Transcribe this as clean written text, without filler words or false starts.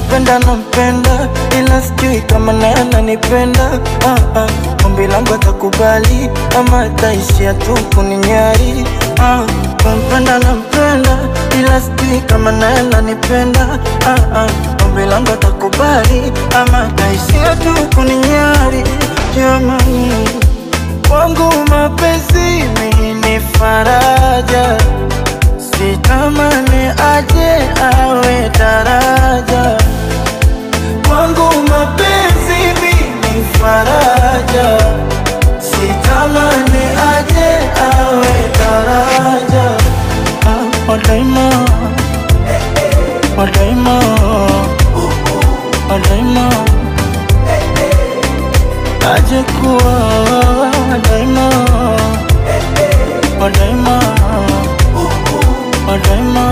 Kumpenda nampenda, ila sijui kama naye ananipenda. Ombi langu atakubali ama ataishia tu kuninyari. Kumpenda nampenda, ila sijui kama naye ananipenda. Ombi langu atakubali ama ataishia tu kuninyari. Jamani, kwangu mapenzi mimi ni faraja, sitamani aje awe daraja. Kwangu mapenzi mimi faraja, sitamani aje awe daraja. Wadaima, wadaima, wadaima, aje kuwa wadaima, wadaima, wadaima.